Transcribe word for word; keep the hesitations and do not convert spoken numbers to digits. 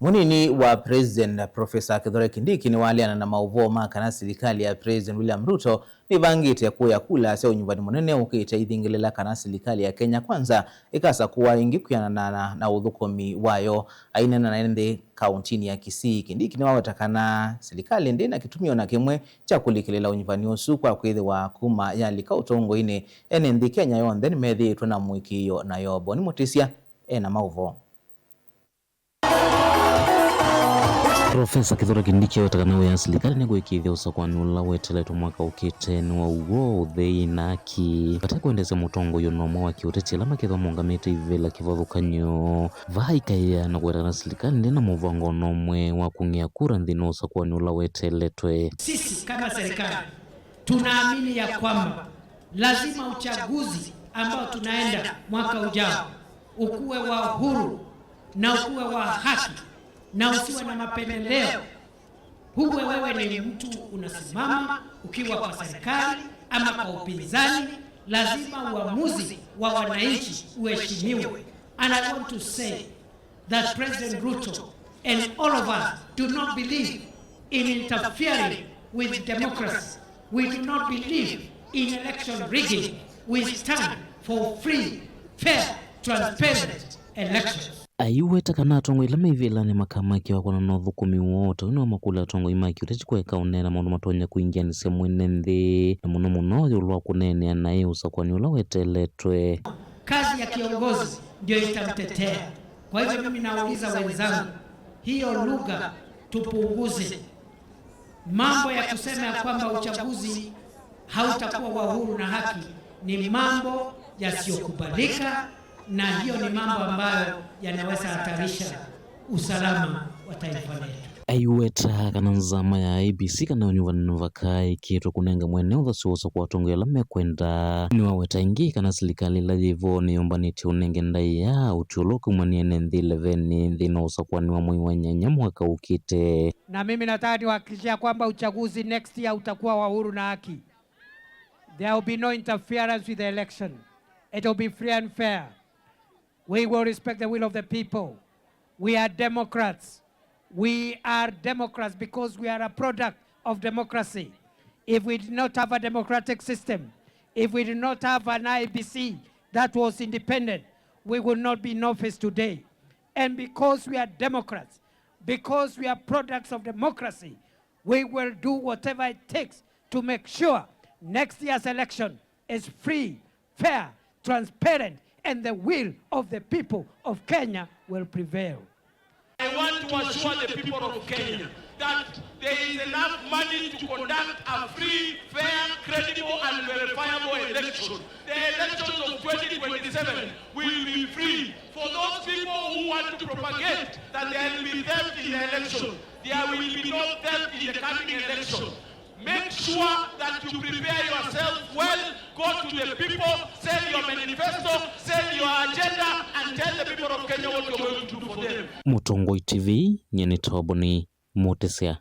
Mũnini wa President, Professor Kithure Kindiki, nĩwaleana na maũvoo ma kana silikalĩ ya President William Ruto nĩvangĩte kũya kula sya ũnyuvani mũnene ũkĩte ithingĩlĩla kana silikalĩ ya Kenya Kwanza ĩkasakũwa ĩngĩ kwĩanana na, na ũthũkũmi wayo. Aineena na ene nthĩ kaũntinĩ ya Kisii, Kindiki nĩwaweta kana silikalĩ ndĩ na kĩtumi o na kĩmwe kya kũlikĩlĩla ũnyuvani ũsu, kwa kwĩthĩwa kuma yalika ũtongoinĩ, ene nthĩ Kenya yonthe nĩmethĩĩtwe na mũĩkĩĩo nayo. Boni Mũtĩsya ena maũvoo. Profesa Kithure Kindiki aweta kana wĩa wa silikalĩ nĩ kũĩkĩĩthya ũsakũani ũla weteletwe mwaka ũkĩte nĩ wa ũw'o, ũthei na haki, vate kwendeesya mũtongoi o na ũmwe wa kĩũteti ala makethĩwa maũngamĩte ivĩla kĩvathũkany'o. Vaa aikaĩa na kũweta kana silikalĩ ndĩ na mũvango o na ũmwe wa kũng'ĩa kura nthĩnĩ wa ũsakũani ũla weteletwe. Sisi kama serikali tunaamini ya kwamba lazima uchaguzi ambao tunaenda mwaka ujao ukuwe wa huru na ukuwe wa haki na usiwe na mapendeleo. Huwe wewe ni mtu unasimama ukiwa kwa serikali ama kwa upinzani, lazima uamuzi wa wananchi uheshimiwe. And I want to say that President Ruto and all of us do not believe in interfering with democracy. We do not believe in election rigging. We stand for free, fair, transparent elections. Aiweta kana atongoi ala me ivĩlanĩ makamakĩwa kwonana na ũthũkũmi woo, ta ũu nĩwamakũlya atongoi ma kĩũteti kũeka ũneena maũndũ matonya kũingĩanĩsya mwene nthĩ, na mũno mũno ĩũlũ wa kũneenea naĩ ũsakũani ũla weteletwe. Kazi ya kiongozi ndio itamtetea. Kwa hivyo mimi nauliza wenzangu, hiyo lugha tupunguze. Mambo ya kusema ya kwamba uchaguzi hautakuwa wa huru na haki ni mambo yasiyokubalika, na hiyo ni mambo ambayo yanaweza hatarisha usalama wa taifa letu. Aiweta kana nzama ya I E B C kana ũnyuvani vaka ĩkĩtwe kũnenga mwene ũthasyo ũsa kwa atongoi ala mekwenda. Nĩwaweta ĩngĩ kana silikalĩ ĩla yĩ vo nĩyũmbanĩtye ũnenge ndaĩa ũtwi ũla ũkaumany'a ene nthĩ ĩlevenĩ nthĩnĩ wa ũsakũani wa mwei wa nyanya mwaka ũkĩte. Na mimi nataka niwahakikishia kwamba uchaguzi next year utakuwa wa huru na haki. There will be no interference with the election. It will be free and fair. We will respect the will of the people. We are democrats. We are democrats because we are a product of democracy. If we did not have a democratic system, if we did not have an I E B C that was independent, we would not be in office today. And because we are democrats, because we are products of democracy, we will do whatever it takes to make sure next year's election is free, fair, transparent, and the will of the people of Kenya will prevail. I want to assure the people of Kenya that there is enough money to conduct a free, fair, credible, and verifiable election. The elections of twenty twenty-seven will be free. For those people who want to propagate that there will be theft in the election, there will be no theft in the coming election. Make sure that you prepare yourself well, go to the people, sell your manifesto, sell your agenda, and tell the people of Kenya what you're going to do for them. Mũtongoi T V, nyie nĩ Toboni Mũtĩsya.